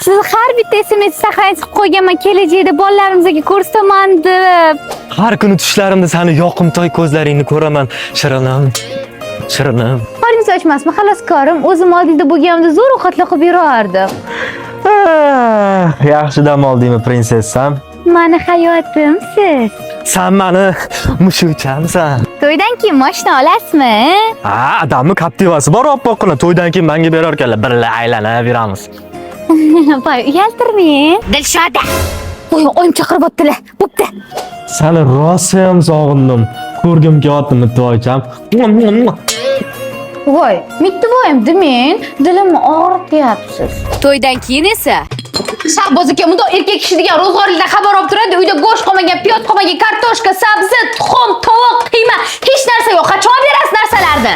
Sizni har bitta SMS saqlanib chiqib qo'yganman, kelajakda bolalarimizga ko'rsataman deb. Har kuni tushlarimda sani yoqimtoy ko'zlaringni ko'raman, shirinim. Shirinim. Qoringiz ochmasmi, xaloskorim? O'zim oldingizda bo'lganimda zo'r ovqatlar qilib berardim. Ah, yaxshi dam oldingmi, prinsessam? Mani hayotim siz. San mani mushukchamsan. To'ydan keyin mashina olasizmi? Ha, adamni Captiva'si bor oppoqqina. To'ydan keyin menga berar ekanlar, birga aylanib yuramiz. Voy, uyaltirmang. Dilshoda. Voy, oyim chaqiryaptilar. Bo'pti. Sani rosayam sog'indim. Ko'rgim kelyapti, mittivoycham. Voy, mittivoyim demang, dilimni og'rityapsiz. To'ydan keyin esa Shahboz aka, bundoq erkak kishi degan ro'zg'orlikdan xabar olib turadi. Uyda go'sht qolmagan, piyoz qolmagan, kartoshka, sabzi, tuxum, tovuq, qiyma, hech narsa yo'q. Qachon berasiz narsalarni?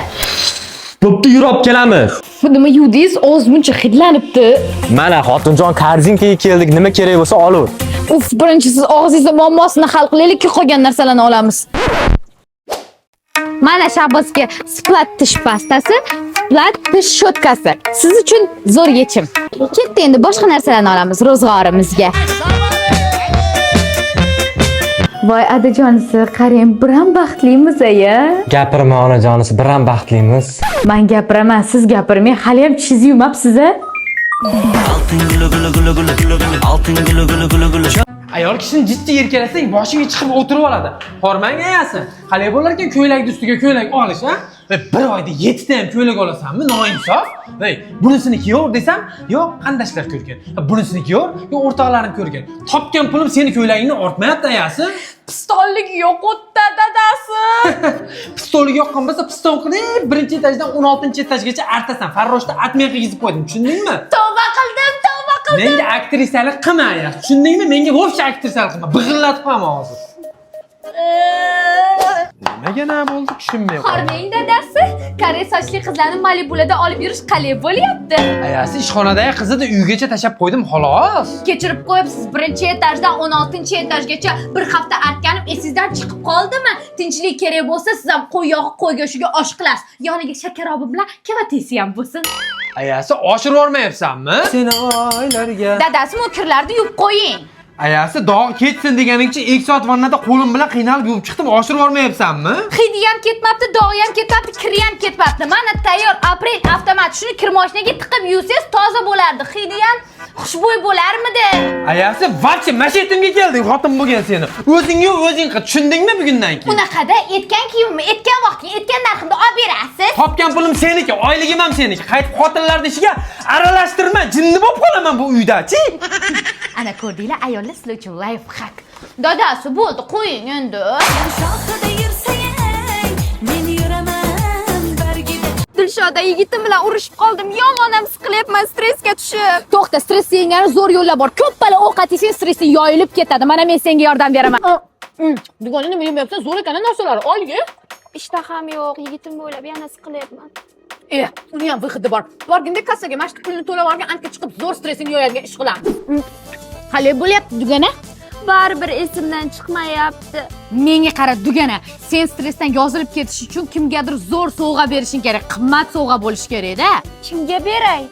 Bo'pti, yurib kelamiz. Bu nima yuvdingiz? Og'iz muncha hidlanibdi. Mana xotinjon, korzinkaga keldik. Nima kerak bo'lsa olaver. Uf, birinchi siz og'zingizni muammosini hal qilaylik, qolgan narsalarni olamiz. Mana Shahbozga Splat tish pastasi, Splat tish shotkasi. Siz uchun zo'r yechim. Ketdi, endi boshqa narsalarni olamiz ro'zg'orimizga. Voy, adajonisi, qarang, biram baxtlimiz aya. Gapirma, onajonisi, biram baxtlimiz. Men gapiraman, siz gapirmang. Hali ham tishingizni yumabsiz a? Ayol kishini jiddiy erkalasang, boshingga chiqib o'tirib oladi. Hormang ayasi. Qalay bo'lar ekan ko'ylakni ustiga ko'ylak olish, ha? Va bir oyda 7 ta ham ko'ylak olasanmi, noinsof? Ey, bunisini kiyaver desam, yo'q, qandashlar ko'rgan. Bunisini kiyaver, yo'q, o'rtoqlarim ko'rgan. Topgan pulim seni ko'ylagingni ortmayapti ayasi. Pistollik yo'q o'tda, dadasi. Pistolga yoqqan bo'lsa, piston qilib, birinchi etajdan 16-etajgacha artasan. Farroshda atmay qilgizib qo'ydim, tushundingmi? Tavba qildim, tavba qildim. Menga aktrisalik qilma ayasi, tushundingmi? Menga вообще aktrisalik qilma. Big'illatib qo'yaman hozir. Nimaga nima bo'ldi, tushunmay qoldim. Hormang, dadasi. Kare sochli qizlarni Malibularda olib yurish qalay bo'lyapti? Ayasi, ishxonadagi qizni uygacha tashlab qo'ydim, xolos. Kechirib qo'yibsiz, birinchi etajdan 16-etajgacha bir hafta artganim esingizdan chiqib qoldimi? Tinchlik kerak bo'lsa, siz ham qo'y yog'i, qo'y go'shiga osh qilasiz. Yoniga shakarobi bilan kavatesi ham bo'lsin. Ayasi, oshirib yubormayapsanmi? Seni oylarga. Dadasi, bu kirlarni yuvib qo'ying. Ayasi, dog' ketsin deganingcha 2 soat vannada qo'lim bilan qiynalib yuvib chiqdim, oshirib yubormayapsanmi? Hidi ham ketmabdi, dog'i ham ketmabdi, kiri ham ketmabdi. Mana tayyor aprel avtomat. Shuni kir moshinaga tiqib yuvsangiz toza bo'lardi. Hidi ham xushbo'y bo'larmidi? Ayasi, вообще mashetimga kelding, xotin bo'lgan seni. O'zing yuv, o'zing qil, tushundingmi bugundan keyin? Unaqada etgan kiyimimni etgan vaqtiga, etgan narximda olib berasiz. Topgan pulim seniki, oyligim ham seniki. Qaytib xotinlarni ishiga aralashtirma, jinni bo'lib qolaman bu uyda-chi. Ana ko'rdinglar, ayollar, sizlar uchun life hack. Dadasi, bo'ldi, qo'ying endi. Shoxida yursang, men yuraman bargida. Dilshoda, yigitim bilan urushib qoldim. Yomon ham siqilyapman, stressga tushib. To'xta, stress yengani zo'r yo'llar bor. Ko'p bala ovqat yesang, stressing yoyilib ketadi. Mana men senga yordam beraman. Dugona, nima yemayapsan? Zo'r ekan narsalar. Ol, ye. Ishtaham yo'q, yigitimni o'ylab yana siqilyapman. E, uni ham выход i bor. Borganda kassaga mana shu pulni to'lab olgin, ancha chiqib zo'r stressingni yoyadigan ish qilamiz. Qalay bo'lyapti, dugana? Baribir esimdan chiqmayapti. Menga qara, dugana, sen stressdan yozilib ketish uchun kimgadir zo'r sovg'a berishing kerak. Qimmat sovg'a bo'lishi kerak-da. Kimga beray?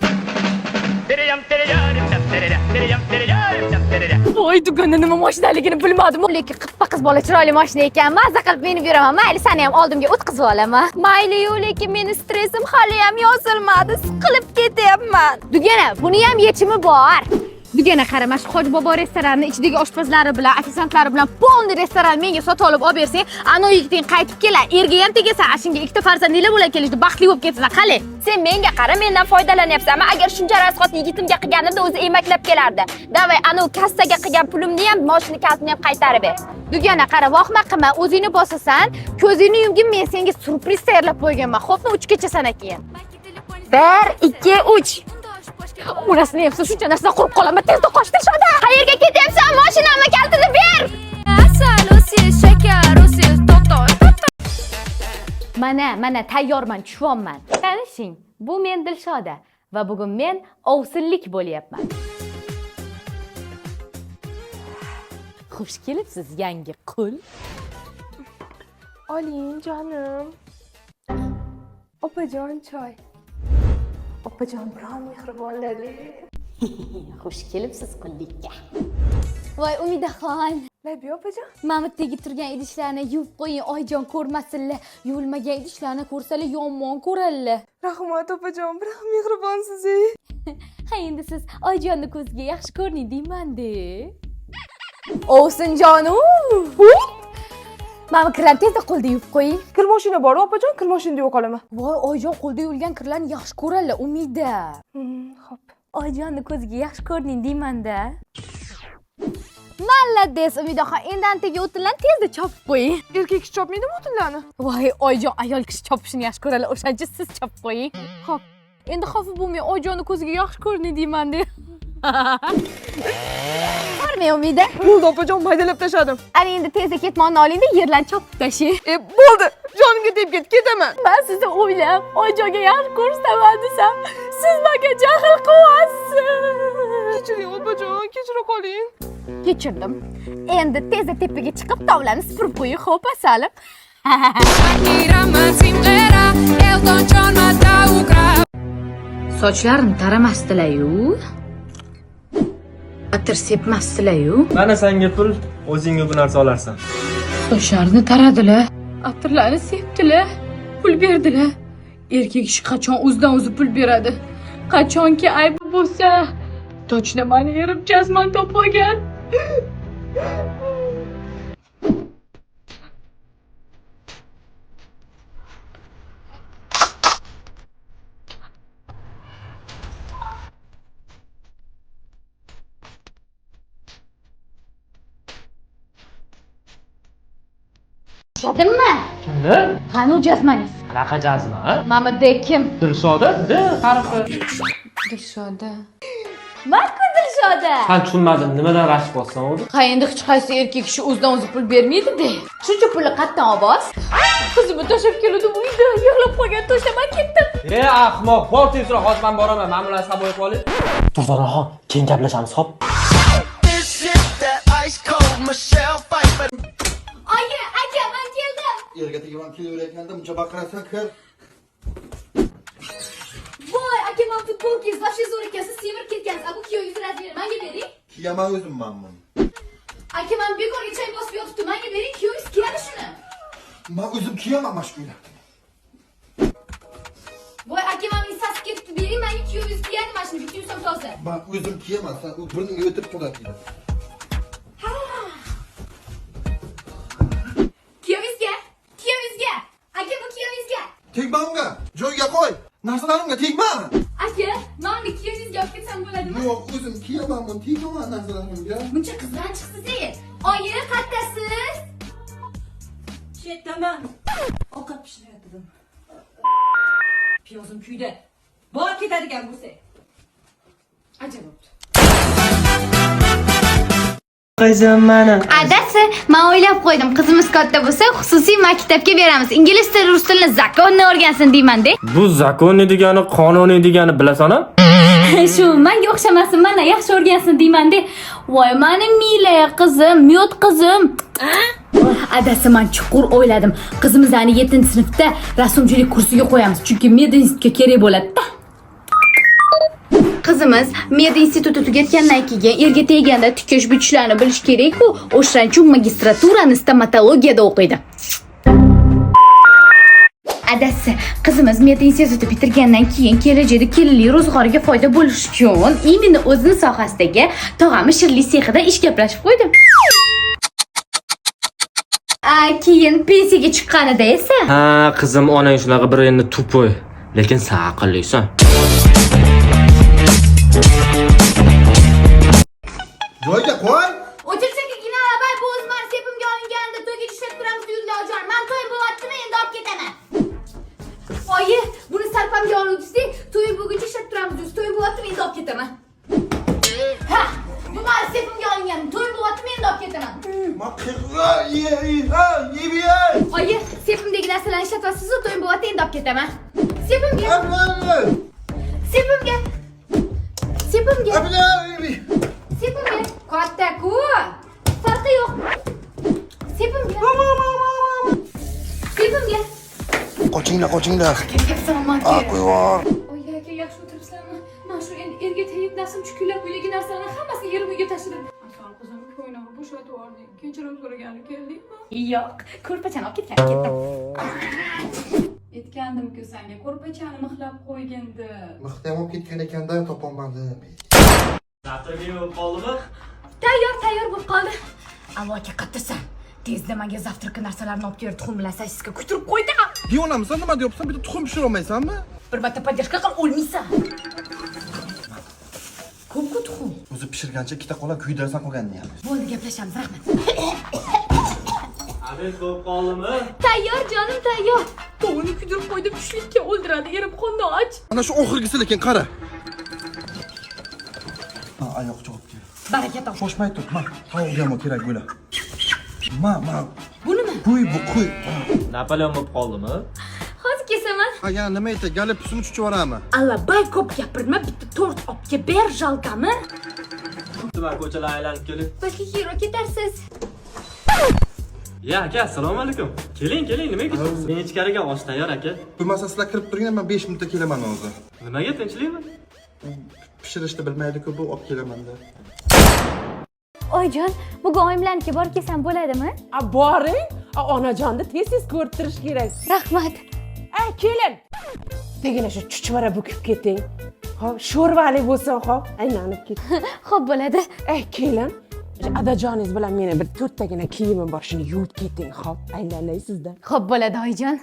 Voy, dugana, nima mashinaligini bilmadim. Lekin qippa qiz bola chiroyli mashina ekan. Maza qilib minib yuraman. Mayli, seni ham oldimga o'tkazib olaman. Mayli-yu, lekin meni stressim hali ham yozilmadi. Siqilib ketyapman. Dugana, buni ham yechimi bor. Dugana, qara, mana shu Hoji bobo restoranini ichidagi oshpazlari bilan, ofitsiantlari bilan полный restoran menga sotib olib olib bersang, ano yigiting qaytib keladi. Erga ham tegasan, ashunga ikkita farzandinglar bo'ladi, kelishdi, baxtli bo'lib ketasan. Qalay? Sen menga qara, mendan foydalanyapsanmi? Agar shuncha расход yigitimga qilganimda o'zi emaklab kelardi. Давай, anu kassaga qilgan pulimni ham, moshina kalitini ham qaytarib ber. Dugana, qara, vohma qilma, o'zingni bosasan, ko'zingni yumgin, men senga syurpriz tayyorlab qo'yganman. Xo'pmi, 3 gacha sana keyin. 1, 2, 3. Onasini yepsa, shuncha narsadan qurib qolaman. Tezda qoch, Dilshoda. Qayerga ketyapsan? Mashinamni kalitini ber. Asal o'siz, shakar o'siz, to'xta. Mana, mana tayyorman, tushyapman. Tanishing, bu men Dilshoda va bugun men ovsinlik bo'lyapman. Xush kelibsiz, yangi qul. Oling, jonim. Opajon, choy. Opajon biron mehribonlarlik. Xush kelibsiz qullikka. Voy Umidaxon. Labi opajon. Mamutdagi turgan idishlarni yuvib qo'ying, Oyjon ko'rmasinlar. Yuvilmagan idishlarni ko'rsalar yomon ko'radilar. Rahmat opajon, biroq mehribonsiz. Ha, endi siz Oyjonni ko'ziga yaxshi ko'rining deyman-de. Ovsinjonu. Mana kirlarni tezda qo'lda yuvib qo'ying. Kir mashina bor opajon, kir mashinada yuvib qolaman. Voy Oyjon qo'lda yuvilgan kirlarni yaxshi ko'radilar, Umida. Xo'p. Oyjonni ko'ziga yaxshi ko'rining deyman-da. Malades Umidaxon, endi antaga o'tinlarni tezda chopib qo'ying. Erkak kishi chopmaydimi o'tinlarni? Voy Oyjon ayol kishi chopishini yaxshi ko'radilar, o'shancha siz chopib qo'ying. Xo'p. Endi xafa bo'lmang, Oyjonni ko'ziga yaxshi ko'rining deyman-de. Hormang Umida. Bo'ldi opajon, maydalab tashladim. Ana endi tezda ketmonni olingda yerlarni chopib tashlang. Bo'ldi. Jonimga tegib ketdi, ketaman. Men sizni o'ylab, Oyjonga yaxshi ko'rsataman desam, siz menga jahl qilyapsiz. Kechiring opajon, kechira qoling. Kechirdim. Endi tezda tepaga chiqib tovlarni supurib qo'ying, xo'p asalim. Sochlarini taramasdilar-yu. Atir sepmasdilar-yu. Mana senga pul, o'zingga bu narsa olarsan. Sochlarini taradilar, atirlarni sepdilar, pul berdilar. Erkak kishi qachon o'zidan o'zi pul beradi? Qachonki aybi bo'lsa, tochna mani erim jazman topib olgan. Tushadimmi? Kimni? Qani u jazmaningiz? Qanaqa jazma? Mamada kim? Dilshoda, D harfi. Dilshoda. Marko Dilshoda. San tushunmadim, nimadan rashk qilyapsan o'zi? Ha, endi hech qaysi erkak kishi o'zidan o'zi pul bermaydi-da. Shuncha pulni qayerdan olasiz? Qizimni tashlab keluvdim uyda, yig'lab qolgan tashlab ketdim. E, ahmoq, bor tezroq, hozir men boraman. Men bilan saboy qolib. Turdonaxon, keyin gaplashamiz, xo'p? Oyi, aka, men keldim. Erga tegib ham kelaverayotganda buncha baqirasan, kir. Voy, aka, men futbolkangiz вообще zo'r ekan. Siz semirib ketgansiz. A bu kuyovingiz razmeri menga bering. Kiyaman o'zim man buni. Aka, men bekorga chang bosib yotibdi. Menga bering, kuyovingiz kiyadi shuni. Man o'zim kiyaman mana shu ko'ylakni. Voy, aka, men sasib ketibdi. Bering, menga kuyovingiz kiyadi mana shuni. Bitta yusam toza. Man o'zim kiyaman, sen u burningga o'tirib qoladi. Kuyovingizga, kuyovingizga. Aka, bu kuyovingizga. Tegma unga, joyiga qo'y. Narsalarimga tegma. Aka, menga kuyovingizga olib ketsam bo'ladimi? Yo'q, o'zim kiyaman buni, tegma narsalarimga. Buncha qizg'anchiqsiz ey. Oyi, qattasiz? Ketaman. Ovqat pishirayotgandim. Piyozim kuydi. Bor ketadigan bo'lsa. Ajab bo'pti. Qizim mana. Adasi, men o'ylab qo'ydim, qizimiz katta bo'lsa, xususiy maktabga beramiz. Ingliz tili, rus tilini zakonni o'rgansin deyman-de. Bu zakonni degani, qonuniy degani bilasan-a? Shu menga o'xshamasin, mana yaxshi o'rgansin deyman-de. Voy, mani mila qizim, myot qizim. Adasi, men chuqur o'yladim. Qizimizni 7-sinfda rasmchilik kursiga qo'yamiz, chunki medinstitutga kerak bo'ladi-da. Qizimiz med instituti tugatgandan keyin erga teganda tikish bichishlarni bilish kerak-ku. O'shaning uchun magistraturani stomatologiyada o'qiydi. Adasi, qizimiz med instituti bitirgandan keyin kelajakda kelinlik ro'zg'origa foyda bo'lishi uchun именно o'zini sohasidagi tog'ami shirli sexida ish gaplashib qo'ydi. Keyin pensiyaga chiqqanida esa Ha, qizim, onang shunaqa bir endi tupoy, lekin sen aqllisan. Joyiga qo'y. O'chirchakigina abay bu o'z mani sepimga olinganda to'yga ishlab turamiz yuzlajon. Man to'y bo'lyaptimi, endi olib ketaman. Oyi, buni sarpamga oluvdingiz, to'y bo'lguncha ishlab turamiz yuz. To'y bo'lyaptimi, endi olib ketaman. Ha, bu mani sepimga olingan. To'y bo'lyaptimi, endi olib ketaman. Man qirg'a, ye, ye, ye, Oyi, sepimdagi narsalarni ishlatyapsiz-ku, to'y bo'lyapti, endi olib ketaman. Sepimga, sepimga. Sepimga. Sepimga. Katta-ku. Farqi yo'q. Sepimga. Sepimga. Qochinglar, qochinglar. Assalomu A, qo'yvor. Oy, aka, yaxshi o'tiribsizlarmi? Men shu endi erga tegib nafsim tushkunlab Narsalarni hammasini yerim uyga tashladim. Asal qizim, ko'ynag'i bo'shatib yubording. Kechirim so'ragani keldingmi? Yo'q, ko'rpachani olib ketgan ketdim. Aytgandim-ku senga, ko'rpachani mixlab qo'ygin deb. Mixni ham olib ketgan ekanda, topolmadim. Qoldimi? Tayyor, tayyor bo'lib qoldi. Allo aka, qayerdasan? Tezda menga завтрак narsalarni olib kel, tuxum bilan sosiska kuydirib qo'ydi. Devonamisan, nima deyapsan? Bitta tuxum pishira olmaysanmi? Bir marta поддержка qil, o'lmaysan. Ko'p-ku tuxum. O'zi pishirgancha ikkita qola kuydirasan qolganini ham. Bo'ldi, gaplashamiz, rahmat. Обед bo'lib qoldimi? Tayyor, jonim, tayyor. Tovuqni kuydirib qo'ydim, tushlikka o'ldiradi. Erim qonni och. Ana shu oxirgisi lekin qara. Ma, oyoq javob kel. Baraka top. Shoshmay tur, ma, tovuq ham kerak bo'la. Ma, ma. Bu nima? Qo'y bu, qo'y. Napoleon bo'lib qoldimi? Hozir kesaman. Ha, yana nima aytay? Galib pusini chuchib yuborami? Allabay, ko'p gapirma, bitta tort olib kelib ber, жалко mi? Tuman ko'chalar aylanib kelib. Balki hero ketarsiz. Ya aka, assalomu alaykum. Keling, keling, nimaga ketyapsiz? Men ichkariga, osh tayyor aka. Bo'lmasa sizlar kirib turinglar, men 5 minutda kelaman hozir. Nimaga, tinchlikmi? Pishirishni bilmaydi-ku bu, olib kelaman-da. Oyijon, bugun oyimlarnikiga borib kelsam bo'ladimi? A, boring, a, onajonni tez tez ko'rib turish kerak. Rahmat. A, kelin, tegina shu chuchvara bukib keting, hop, sho'rvali bo'lsin, hop, aylanib ket. Xo'p, bo'ladi. Ey kelin, adajoningiz bilan meni bir to'rttagina kiyimim bor, shuni yuvib keting, hop, aylanay sizdan. Xo'p, bo'ladi, oyijon.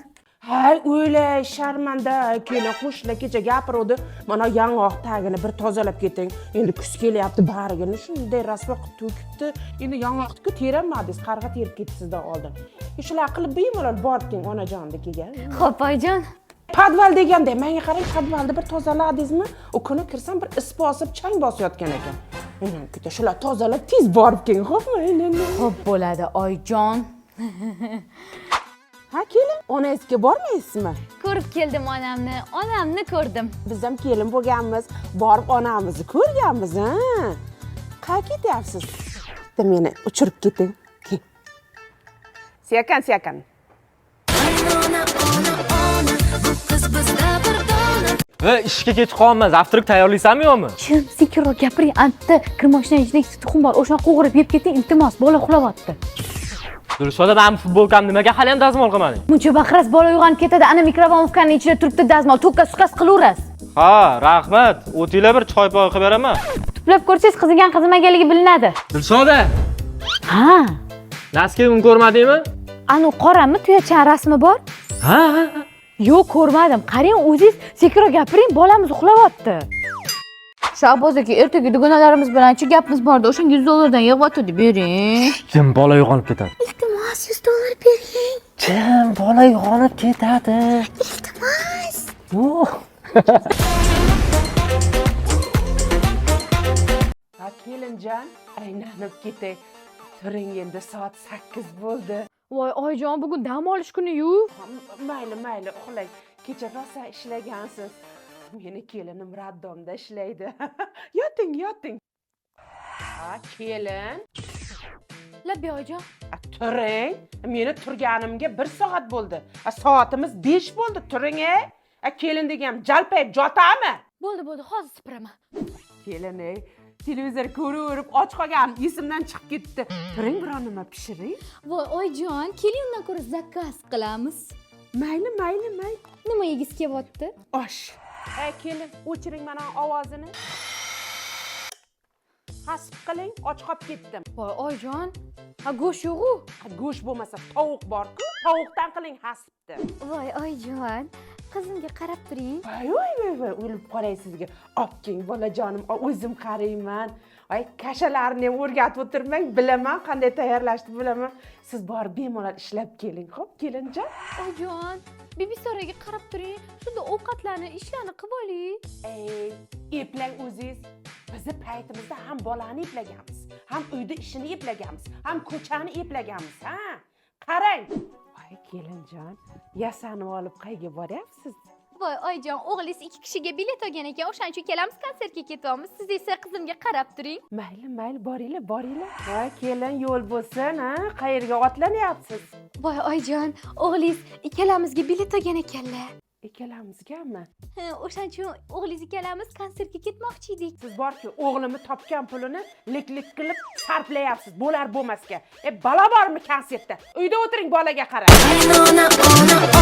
Hay, o'ylay, sharmanda kelin, qo'shnilar kecha gapiruvdi, mana yong'oq tagini bir tozalab keting, endi kuz kelyapti, barigini shunday rasvo qilib to'kibdi, endi yong'oqni-ku terolmadingiz, qarg'a terib ketdi sizdan oldin. Shular qilib bemalol borib keling onajonnikiga. Xo'p, oyijon. Podval deganda, menga qarang, podvalni bir tozaladingizmi, u kuni kirsam bir is bosib, chang bosayotgan ekan. Aylanib ketdi, shular tozalab tez borib keling, xo'pmi? Xo'p, bo'ladi, oyijon. Ha kelin, onangizga bormaysizmi? Ko'rib keldim onamni, onamni ko'rdim. Biz ham kelin bo'lganmiz, borib onamizni ko'rganmiz, ha. Qayerga ketyapsiz? Bitta meni uchirib keting. Kel. Sekin, sekin. Ona, ona, bu qiz bizda bir dona. Va ishga kech qolma, завтрак tayyorlaysanmi yo'qmi? Jim, sekinroq gapiring. Anta kirmoshina ichida ikkita tuxum bor, o'shani qo'g'irib yeb keting, iltimos, bola uxlayapti. Dilshoda, men futbolkamni nimaga hali ham dazmol qilmading? Muncha baqirasiz, bola uyg'onib ketadi. Ana микроволновка ning ichida turibdi dazmol, to'kka suqas qilaverasiz. Ha, rahmat. O'tinglar, bir choy poy qilib beraman. Tuplab ko'rsangiz, qizigan qizimaganligi bilinadi. Dilshoda, Ha, носки imni ko'rmadingmi? anu qorami, tuyachan rasmi bor? Ha, ha. Yo'q, ko'rmadim. Qarang, o'zingiz sekinroq gapiring, bolamiz uxlayapti. Shahboz aka, ertaga dugonalarimiz bilan-chi gapimiz bordi. O'shanga 100 dollardan yig'yotdi, bering. Jim, bola uyg'onib ketadi. Iltimos, 100 dollar bering. Jim, bola uyg'onib ketadi. Iltimos. Oh. Ha kelinjon, aylanib ketay. Turing endi, soat 8 bo'ldi. Voy, oyijon, bugun dam olish kuni-yu. Mayli, mayli, uxlang. Kecha rosa ishlagansiz. Meni kelinim роддом da ishlaydi. Yoting, yoting. Ha kelin. Labbay, oyijon. A, turing. Meni turganimga bir soat bo'ldi. A, soatimiz 5 bo'ldi, turing e. A, kelin degan jalpayib jotami? Bo'ldi, bo'ldi, hozir sipiraman. Kelin ey, televizor ko'raverib och qolganim esimdan chiqib ketdi. Turing, biror nima pishiring. Voy, oyijon, keling, undan ko'ra заказ qilamiz. Mayli, mayli, mayli. Nima yegisi kelyapti? Osh. Ey kelin, o'chiring mana ovozini. Hasip qiling, och qolib ketdim. Voy, oyijon, ha go'sht yo'q-u. Ha, go'sht bo'lmasa tovuq bor-ku, tovuqdan qiling hasipni. Voy, oyijon, qizimga qarab turing. Voy, voy, voy, voy, o'lib qolay sizga. Olib keling, bolajonim, o'zim qarayman. Voy, kashalarni ham o'rgatib o'tirmang, bilaman qanday tayyorlashni bilaman. Siz borib bemalol ishlab keling, xo'p, kelinjon? Oyijon, Bibisoraga qarab turing. Shunda ovqatlarni, ishlarni qilib oling. Ey, eplang o'zingiz. Bizni paytimizda ham bolani eplaganmiz, ham uyda ishini eplaganmiz, ham ko'chani eplaganmiz, ha? Qarang. Voy, kelinjon, yasanib olib qayerga boryapsiz? Voy, oyijon, o'g'lingiz ikki kishiga bilet olgan ekan, o'shaning uchun kelamiz, konsertga ketyapmiz. Siz esa qizimga qarab turing. Mayli, mayli, boringlar, boringlar. Voy, kelin, yo'l bo'lsin, ha? Qayerga otlanyapsiz? Voy, oyijon, o'g'lingiz ikkalamizga bilet olgan ekanlar. Ikkalamizgami? O'shaning uchun o'g'lingiz ikkalamiz konsertga ketmoqchi edik. Siz borki, o'g'limni topgan pulini lik lik qilib sarflayapsiz bo'lar bo'lmasga. E, balo bormi konsertda? Uyda o'tiring, bolaga qarab. Qaynona ona.